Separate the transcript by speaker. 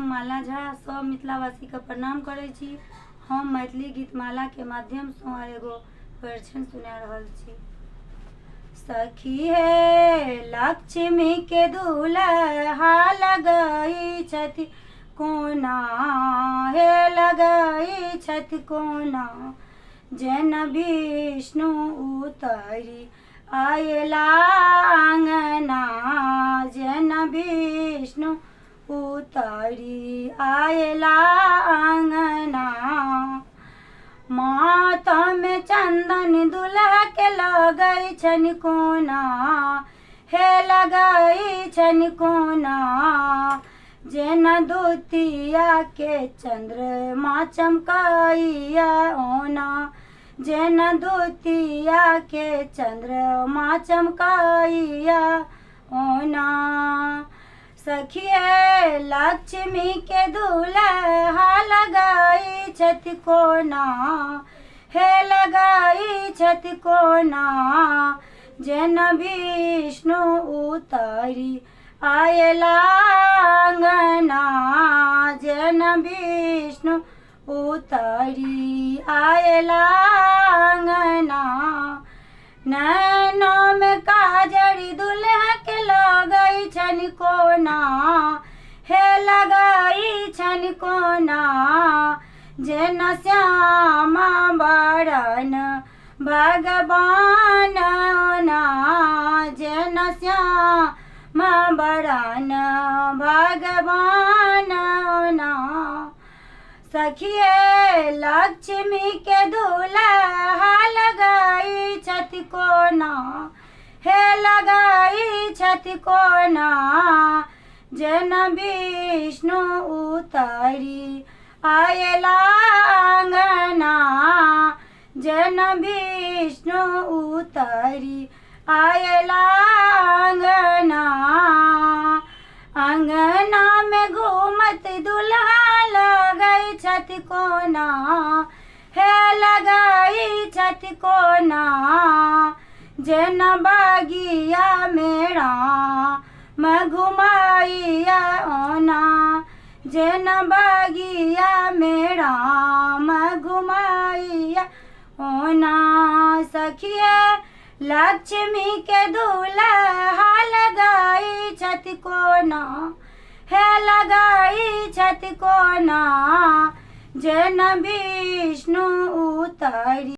Speaker 1: माला झा। सब मिथिलावासीके प्रणाम करै छी। हम मैथिली गीतमालाके माध्यमसँ एगो परिछन सुना रहल छी। सखी हे लक्ष्मी के दुल्हा लगई छथि कोना, हे लगई छथि कोना, जेना विष्णु उतरी आयला आंगना, जेना विष्णु उतरी आयला आंगना। माथा में चंदन दुल्हा के लगई छनि कोना, हे लगई छनि कोना, जेना दुतिया के चंद्रमा चमकैया ओना, जेना दुतिया के चंद्रमा चमकैया ओना। सखिए लक्ष्मी के दुल्हा लगई छथि कोना, हे लगई छथि कोना, जेना विष्णु उतरी आयला आंगना, जेना विष्णु उतरी आयला आंगना। नैना में काजर दुल्हा के लगई छनि कोना, हे लगई छनि कोना, जेना श्यामा बरन भगवान ओना, जेना श्यामा बरन भगवान ओना। सखिए लक्ष्मी के दुल्हा लगई छथि कोना, हे लगई छथि कोना, जेना विष्णु उतरी आयला आंगना, जेना विष्णु उतरी आयला आंगना। अंगना में घूमत दुल्हा लगई छथि कोना, हे लगई छथि कोना, जेना बागिया मेरा मैं घुमाइया ओना, जेना बागिया मेरा मैं घुमाइया ओना। सखिए लक्ष्मी के दुल्हा लगई छथि कोना, हे लगई छथि कोना, जेना विष्णु उतरी